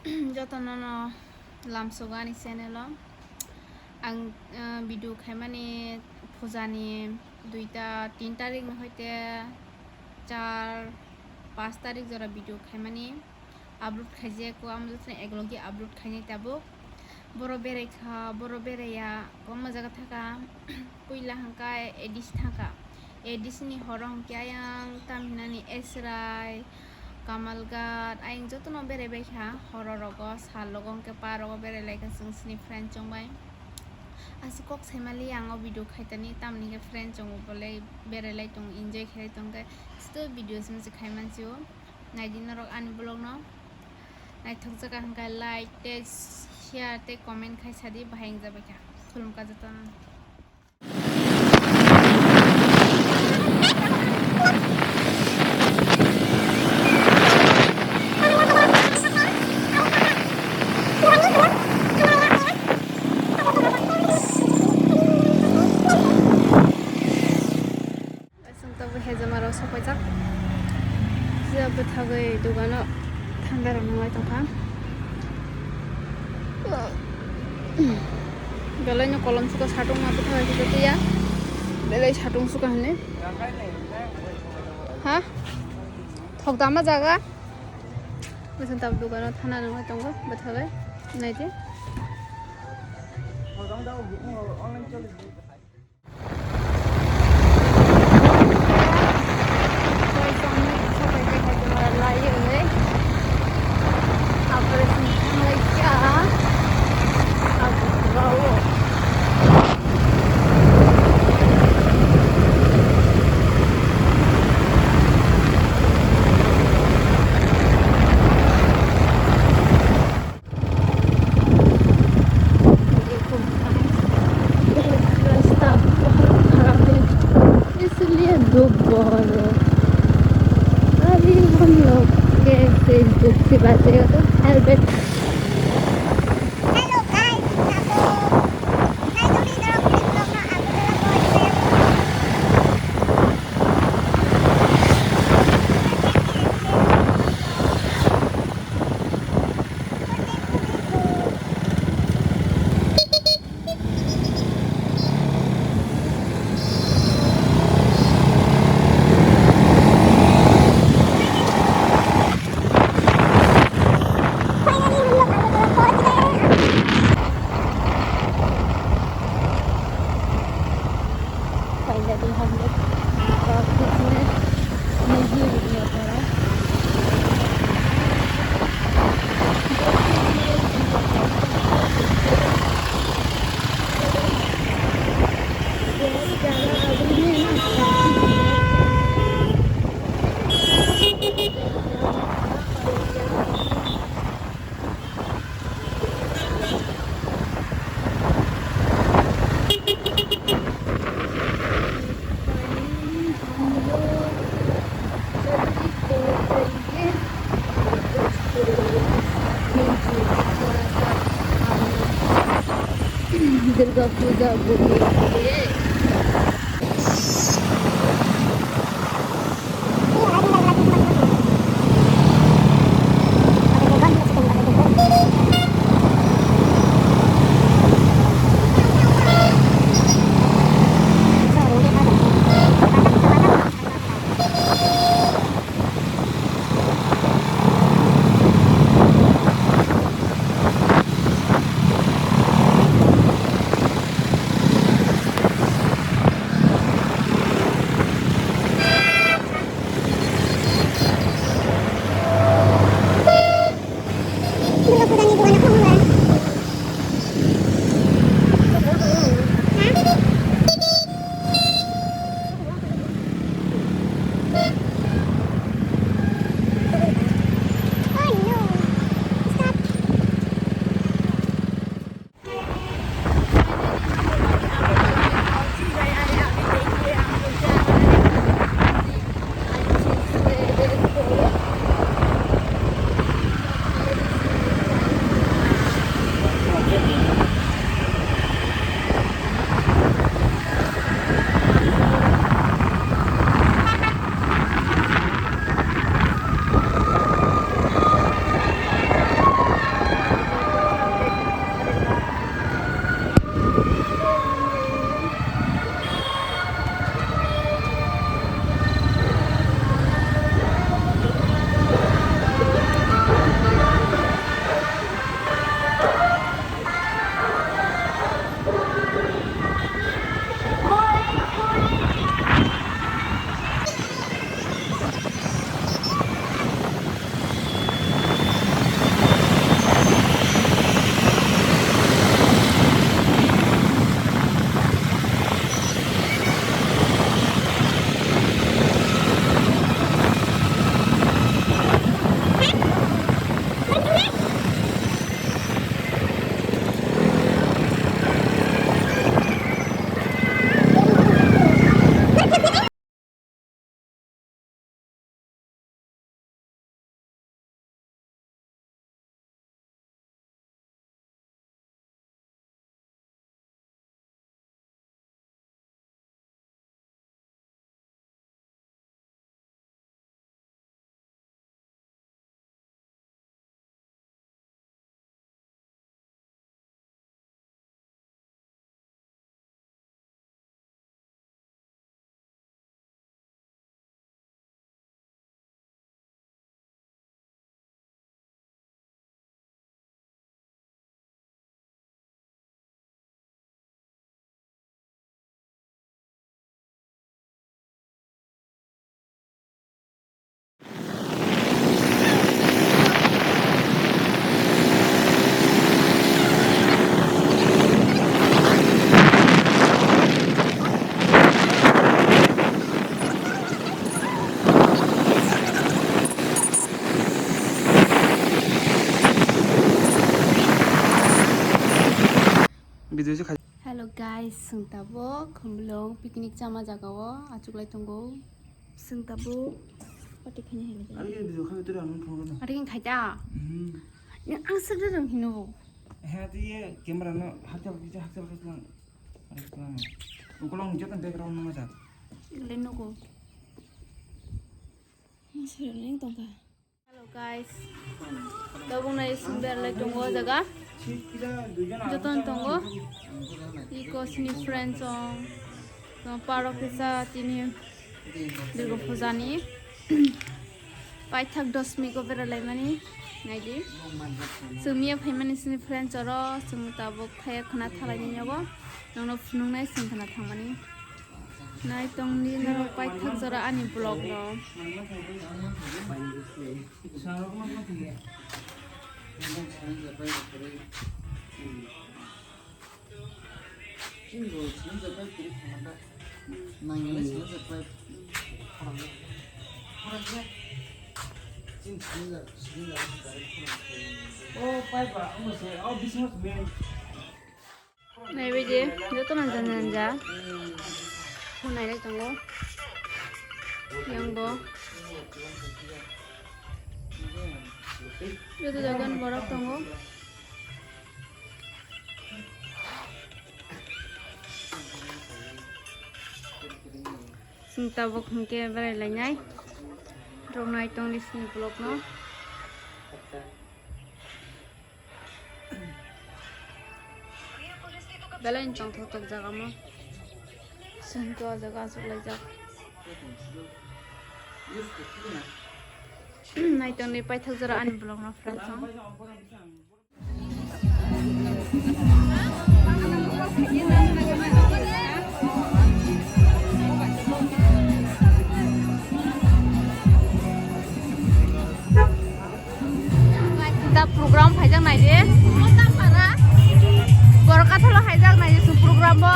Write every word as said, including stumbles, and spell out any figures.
Jotono no lamsogo ani channel o. Ang, eh, video khaimani pujani duita tin tarik ni hoite char panch tarik jora video khaimani upload khaijak o, amo jotono eklogi upload khainai tabuk. Boro berai kha, boro beraiya, kwbangma jaga thaka. Puila hwnkha A D C thangkha. A D C ni horo hwnkhe ayang tamhinani Esrai, Kamalghat, ayang jotono berai bai kha. Horo rogo, sal rogo hwnkhe park rogo berai lai kha chwng chini friend chong bai. Aswk kok saimali ang o video khaitani, tamni hwnkhe friend chongo bolai berai lai tongo, enjoy khlai tongkhe. Still video se mase khai mansi o. Naidi norok ani vlog no. Naithok jaga hwnkhe like tei share tei comment khai sadi, bahai wngjabai kha. Khulumkha jotono. Chwng tabuk hejama rok sopaijak. Jia bwthagwi dogano thanda rok nungwi tongkha. Belai no kolom suka satung ma bwthagwi se twiya. Belai satung suka hwnwi. Ha? Thok dama jaga. Bwswng tabuk dogano thanda nungwi tongo bwthagwi. Naidi. ये खूब खाए। रास्ता बहुत खराब है, इसलिए धूप बहुत है। अभी हम लोग कैसे धूप से बचेगा, तो हेलमेट। Finally, हम लोग, अ, किसने नहीं रुकने पड़ा। बहुत ज़्यादा आदमी है ना। दुर्गा पूजा घूमने के लिए। Hello guys, chwng tabuk Khumlwng picnic chama jaga o achuklai tongo. Chwng tabuk party khaina hai. Ari ke video khabe turu ang phone na. Ari khaita. Hmm. Ang sakda rang hino. He, ti ye camera no hakjal kisa, hakjal kisa lang. Hakjal lang. Ukolong joto background no majak. Igale nugo. Masih leng tongka. Hello guys. Tabuk nai sumber lai tongo jaga. Joton tongo. Iko sini friends ong. Parok kisa tini Durga Puja ni. Paithak dosmi ko bera lai mani. Naidi. Sumia phai mani sini friends oro. Sum tabuk thaya khana thalai ni yogo. Nongno phunung nai sing khana thang mani. Nai tong di norok paithak jora ani vlog no. Oh, pai ba, amo se, oh, business man. Naibaidi jotono janja janja hunai tongo. Yang bo joto jagan borok tongo. Sing tabuk hwnkhe berai lainai rok nai tongdi sini vlog no. Belai ni tongthok thok jaga mo. Sengke o jaga aswk laijak. Naitongni paithak jora ani vlog no friends song. Da program phaijak naidi. Borok kathalo haijak naidi chwng program bo.